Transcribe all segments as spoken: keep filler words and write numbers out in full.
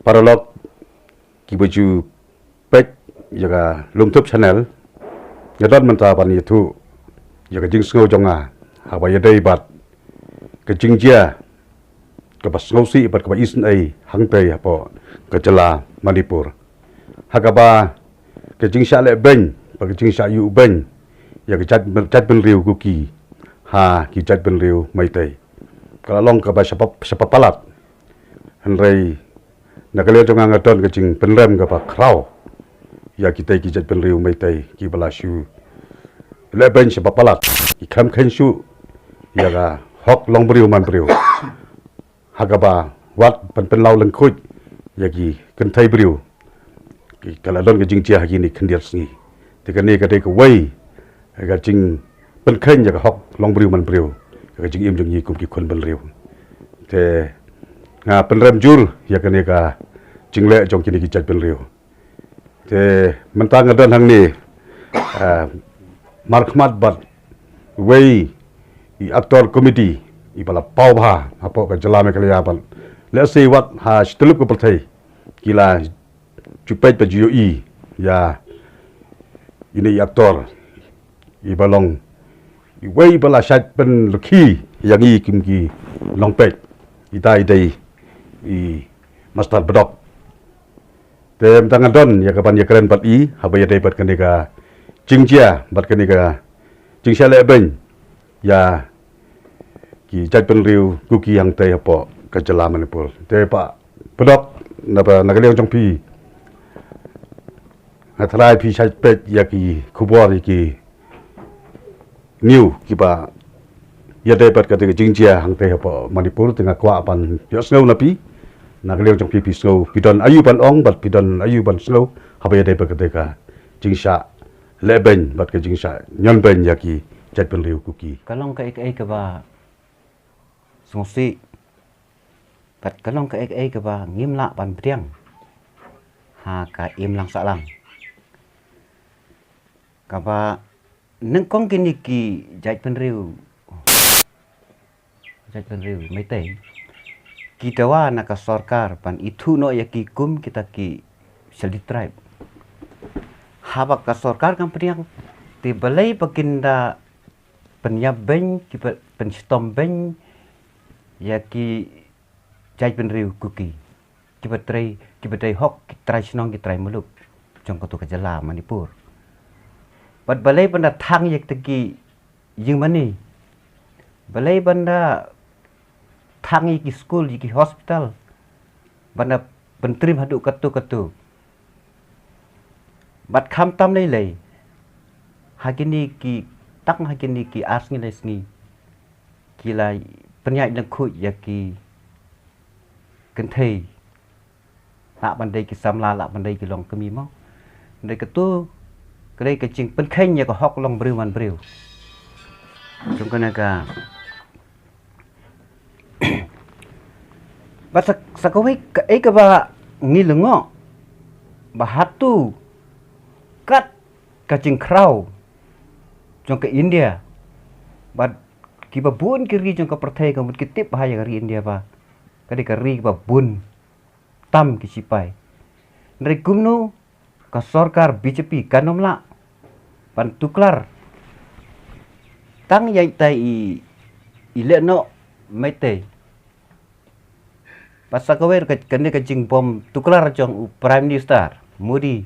Paralok kiba ju peit ïa ka Lum Thup Channel, nga don mynta ban ïathuh ïa ka jingsngew jong nga haba ïadei bad ka jingjia kaba sngewsih bad kaba isynei hangtei hapoh ka jylla Manipur, ha kaba ka jingshah lehbeiñ bad ka jingshah ïuhbeiñ ïa ka jait, jaitbynriew Kuki ha ki jaitbynriew Meitei ka la long kaba shapa, shapa palat. Hynrei na ka liang jong nga, nga don ka jingpynrem kaba khraw ïa kitei ki jaitbynriew Meitei kiba la shu lehbeiñ shapa palat, ki khlem kheiñ shuh ïa ka hok long briew man briew, ha kaba wat ban pynlaw lyngkhuid ïa ki kynthei briew. Ki, ka la don ka jingjia ha kine khyndiat sngi. Te kane ka dei kawei ka jingpynkheiñ ïa ka hok long briew man briew, ïa ka jingim jong ngi kum ki khun bynriew. Te nga pynrem jur ïa kane ka jingleh jong kine ki jaitbynriew. Te mynta nga don hangne, ah, markhmat bad wei i actor comedy iba la paw bha hapoh ka jylla Meghalaya bad lehse wat ha shityllup ka pyrthei ki la ju peit bad ju ïohi ïa ine i actor iba long iwei iba la shait pynlukhi ïa ngi kum ki nongpeit. Ita i dei i Master Bedok. Te mynta nga don ïa kaban ïakren bad i haba ïadei bad kane ka jingjia bad kane ka jingshah lehbeiñ ïa ki jaitbynriew Kuki hangtei hapoh ka jylla Manipur. Te Bah Bedok, naba na ka liang jong phi nga tharai phi shait peit ïa ki khubor, ïa ki news kiba ïadei bad kata ka jingjia hangtei hapoh Manipur, te nga kwah ban ïohsngew na phi. Na ka liang jong phi, phi sngew, phi don aïu ban ong bad phi don aïu ban sngew haba ïadei bad kata ka jingshah lehbeiñ bad ka jingshah ñion beiñ ïa ki jaitbynriew Kuki? Ka long kaei kaei kaba sngewsih bad ka long kaei kaei kaba ngim lah ban pdiang ha ka imlang sahlang, kaba nyngkong kine ki jaitbynriew, jaitbynriew Meitei ki dawa na ka sorkar ban ithuh noh ïa ki kum kita ki Scheduled Tribe. Haba ka sorkar kam pdiang, te balei ba kin da pynïap beiñ, ki pynshitom beiñ ïa ki jaitbynriew Kuki kiba trei, kiba trei hok, ki trai shnong, ki trai muluk jong katu ka jylla Manipur? Bad balei ban da thang ïa kita ki ïing mane? Balei ban da thang ïa ki skul, ïa ki hospital, ban da pyntrim haduh katu katu? Bad khamtam lei lei, ha kine ki, tang ha kine ki ar sngi lai sngi, ki la pynïaid lyngkhuid ïa ki kynthei, lah ban dei ki samla, lah ban dei ki longkmie mo. Dei katu, ka dei ka jingpynkheiñ ïa ka hok long briew man briew. Jong kane ka, bad sa, sa kawei kaei kaba ngi lyngngoh, ba hato kat ka jingkhraw jong ka India bad kiba bun ki ri jong ka pyrthei ka mut ki tip bha ïa ka ri India ba ka dei ka ri kaba bun tam ki sipai. Hynrei kumno ka sorkar B J P kan ym lah ban tuklar tang ïa itai i, i lehnoh Meitei? Bad sa kawei ka, kane ka jingbym tuklar jong u Prime Minister Modi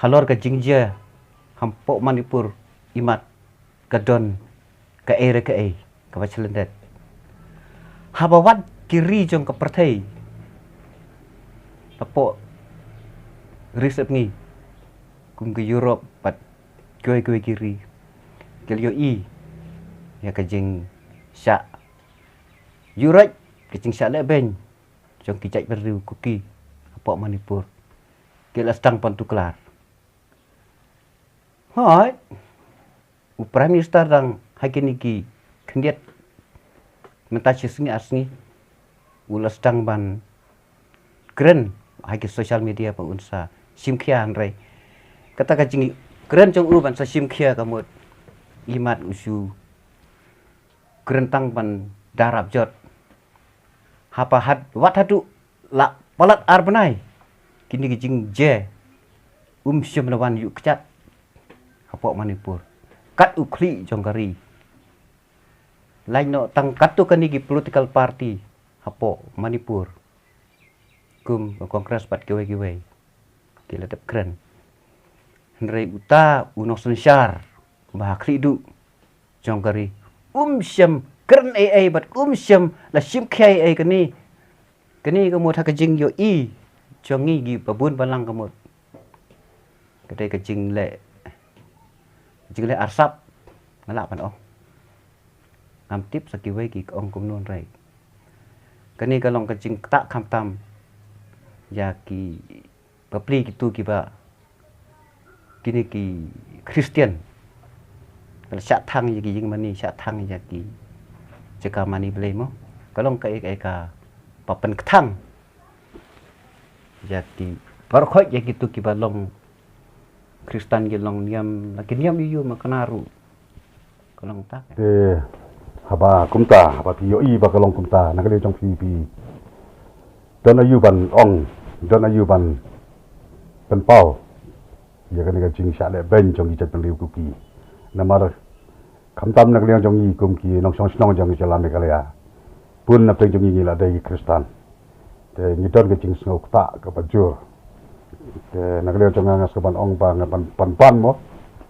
halor ka jingjia hapoh Manipur, imat ka don kaei re kaei kaba shlyndet. Haba wat ki ri jong ka pyrthei, hapoh ri sepngi kum ka Europe bad kiwei kiwei ki ri, ki la ïohi ïa ka jingshah ïuhroit, ka jingshah lehbeiñ jong ki jaitbynriew Kuki hapoh Manipur, ki la sdang ban tuklar. Hooid, u Prime Minister dang ha kine ki khyndiat mynta shi sngi ar sngi u la sdang ban kren ha ki social media ba un sa shim khia, hynrei kata ka jingkren jong u ban sa shim khia ka mut imat u shu kren tang ban da rap jot. Haba had, wat haduh la palat ar bnai. Kine ki jingjia um shym la wan ïuh kjat hapoh Manipur. Kat u khlieh jong ka ri. Lait noh tang katto katne ki political party hapoh Manipur, kum ka Congress bad kiwei kiwei, ki la dep kren. Hynrei uta u nongsynshar ba ha khlieh duh jong ka ri um shym kren ei ei bad um shym la shim khia ei ei. Kane, kane ka mut ha ka jingïohi jong ngi ki ba bun balang ka mut. Ka dei ka jingleh, jingleh arsap, nga lah ban ong. Ngam tip sa kiwei ki ong kumno, hynrei kane ka long ka jingktah khamtam ïa ki bapli kitu kiba, kine ki Khristan. Ka la shah thang ïa ki ïing mane, shah thang ïa ki jaka mane Blei mo. Ka long kaei kaei kaba pynkthang ïa ki baroh khoit, ïa kitu kiba long Khristan, ki long niam, la ki niam ïu ïu ma kane ruh. Ka long tak. Te haba kumta, haba phi ïohi ba ka long kumta, na ka liang jong phi, phi don aïu ban ong, don aïu ban pynpaw ïa kane ka jingshah lehbeiñ jong ki jaitbynriew Kuki? Namar khamtam na ka liang jong ngi kum ki nongshong shnong jong ka jylla Meghalaya, bun na pdeng jong ngi ngi la dei ki Khristan. Te ngi don ka jingsngew ktah kaba jur. Te na ka liang jong nga, nga sngewbha ban ong ba nga ban, ban, ban mo,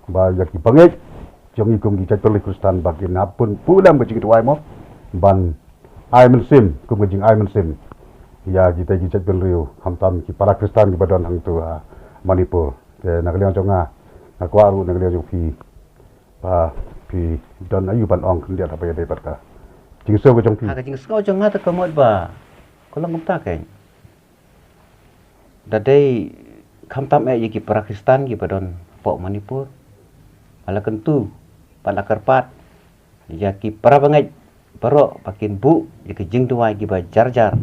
ba ïa ki bangeit jong ngi kum ki jaitbynriew Khristan ba kin hap bun bun lem ka jingduwai mo, ban ai mynsiem, kum ka jingai mynsiem ïa kita ki jaitbynriew, khamtam ki para Khristan kiba don hangtu ha Manipur. Te na ka liang jong nga, nga kwah ruh na ka liang jong phi, ba phi don aïu ban ong khyndiat haba ïadei bad ka jingsngew ka jong phi? Ha ka jingsngew jong nga te ka mut ba ka long kumta keiñ. Da dei khamtam eh ïa ki para Khristan kiba don hapoh Manipur, ba la kyntu, ba la kyrpad ïa ki para bangeit baroh ba kin buh ïa ki jingduwai kiba jar jar,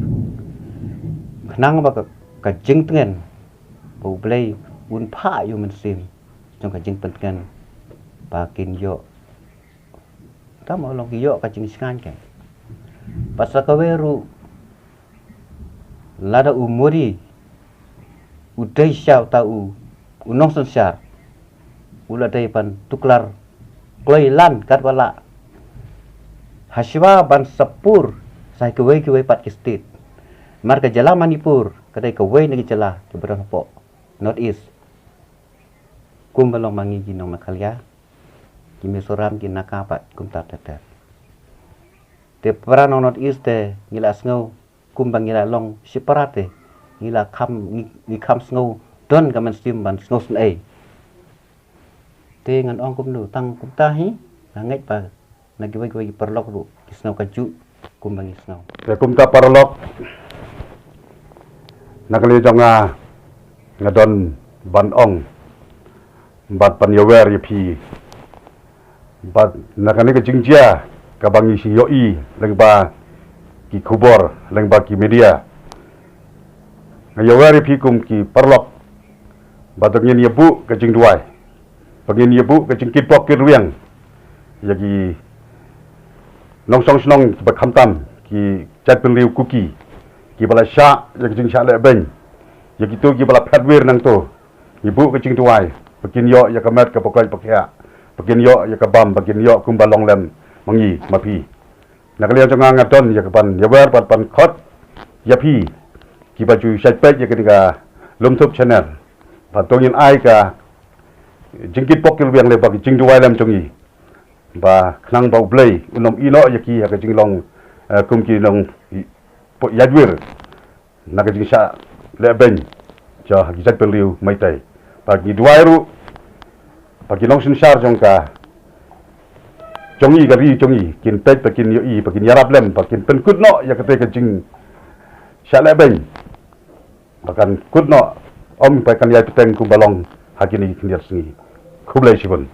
khnang ba ka, ka jingtngen, ba U Blei un phah ïa u mynsiem jong ka jingpyntngen, ba kin ïoh, tang ba long ki ïoh ka jingshngaiñ keiñ. Bad sa kawei ruh, lada u Modi u dei sha uta u, u nongsynshar, u la dei ban tuklar kloi lan katba lah, hashwa ban sa pur sha kiwei kiwei pat ki state. Namar ka jylla Manipur ka dei kawei na ki jylla kiba don hapoh North East. Kumba long ma ngi ki nong Meghalaya, ki Mizoram, ki Naga bad kumta ter ter. Te para nong North East te ngi la sngew kumba ngi la long shipara te ngi la kham, ngi, ngi kham sngew don ka mynsiem ban sngewsynei. Te ngan ong kumno, tang kumta hi, nga ngeit ba na kiwei kiwei ki paralok ruh ki sngew kajuh kumba ngi sngew. Te kumta paralok, na ka liang jong nga, nga don ban ong bad ban ïawer ïa phi. Bad na kane ka jingjia kaba ngi shu ïohi lyngba ki khubor, lyngba ki media, nga ïawer ïa phi kum ki paralok ba dang ngin ïa buh ka jingduwai, ba ngin ïa buh ka jingkitbok kitrwiang ïa ki nongshong shnong kiba khamtam ki jaitbynriew Kuki kiba la shah ïa ka jingshah lehbeiñ, ïa kitu kiba la phet wir nangto. Ngi buh ka jingduwai ba kin ïoh ïa ka met kaba koit ba khiah, ba kin ïoh ïa ka bam, ba kin ïoh kumba long lem ma ngi ma phi. Na ka liang jong nga, nga don ïa ka ban ïawer bad ban khot ïa phi kiba ju shait peit ïa kane ka Lumthub Channel, ba to ngin ai ka jingkitbok kitrwiang lyngba ka jingduwai lem jong ngi, ba khnang ba U Blei un ym ïehnoh ïa ki ha ka jinglong, eh, kum ki nongïaid wir na ka jingshah lehbeiñ jong ki jaitbynriew Meitei. Ba ngi duwai ruh ba ki nongsynshar jong ka, jong ngi, ka ri jong ngi, kin peit ba kin ïohi, ba kin ïarap lem, ba kin pynkut noh ïa kata ka jingshah lehbeiñ, ba kan kut noh, ym ba kan ïai bteng kumba long ha kine ki khyndiat sngi. Khublei shibun.